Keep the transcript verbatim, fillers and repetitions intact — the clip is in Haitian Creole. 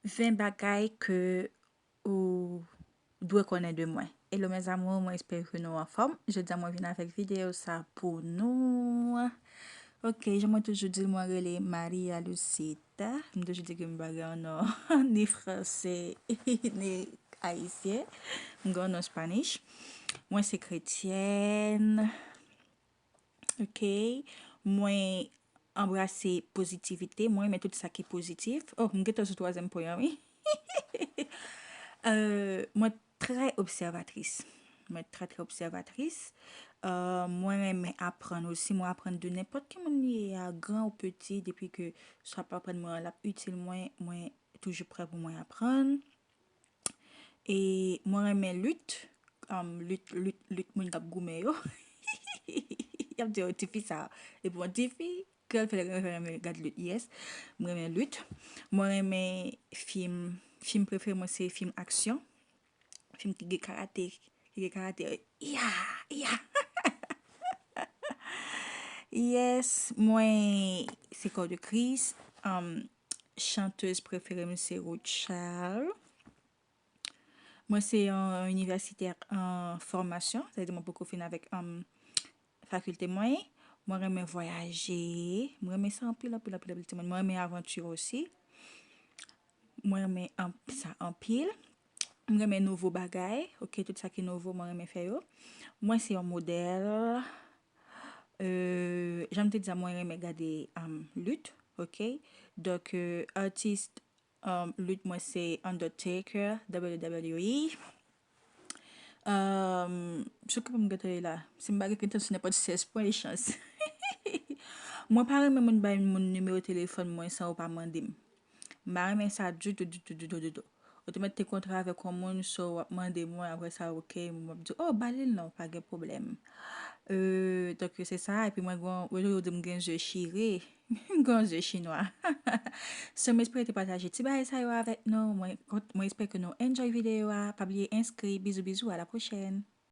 Ven bagay ke ou dwe konnen de mwen. Hello mes amours, mwen espere ke nou anfòm. Jodi a mwen vin avèk videyo sa pou nou. Ok, jan mwen toujou di l, mwen rele Maria Lucita. M toujou di ke m pa gen yon non ni franse ni ayisyen. M gen yon non Spanish. Mwen se kretyèn. Ok. Mwen anbrase pozitivite. Mwen renmen tout sa ki pozitif. Oh, m gentan sou twazyèm pwen an, wi. Euh, mwen trè obsèvatris. Mwen trè, trè obsèvatris. Euh, mwen renmen aprann osi. Mwen aprann de nenpòt ki moun li ye a, gran ou piti, depi ke sa ap aprann mwen, l ap itil mwen, mwen toujou prè pou mwen aprann. E mwen renmen lit. Um, lit, lit, lit moun k ap goumen yo. Y ap di, "Oh, tifi sa." Epi yon tifi, kreyòl fè renmen, renmen gad lit, yes. Mwen renmen lit. Mwen renmen fim, fim prefere mwen se fim aksyon. Fim ki gen karate, ki gen karate. Ya, ya. Yes, mwen se Kò de Kris. Um, chantèz prefere m se Ruth Charles. Mwen se yon inivèsitè an fòmasyon, sa vle di mwen poko fin avèk, um, fakilte mwen. Mwen renmen vwayaje, mwen renmen sa anpil, anpil, anpil, anpil, timoun. Mwen renmen avanti osi. Mwen renmen an-, sa anpil. Mwen renmen nouvo bagay, ok, tout sa ki nouvo, mwen renmen fè yo. Mwen se yon modèl. Euh, jan m te di a, mwen renmen gade, um, lit, ok. Donk, euh, atis, um, lit mwen se Undertaker, W W E. Um, sou ki pwen m gentan ye la? Si m pa gen gentan sou nenpòt sèz pwen, e chans. Mwen pa renmen moun bay moun nimewo telefòn mwen san yo pa mande m. M pa renmen sa ditou, ditou, ditou, ditou. Ou te mèt te kontre avèk yon moun, so w ap mande mwen, apre sa, ok, m ap di, "Oh, ba li l non, pa gen pwoblèm." Euh, donk, se sa, epi mwen, gen, yo toujou di m gen zye chire, m gen zye chinwa. So, m espere te pataje ti bagay sa yo avèk nou. Mwen, mwen espere ke nou enjoy videyo a. Pa bliye enskri. Bizou, bizou, à la prochaine.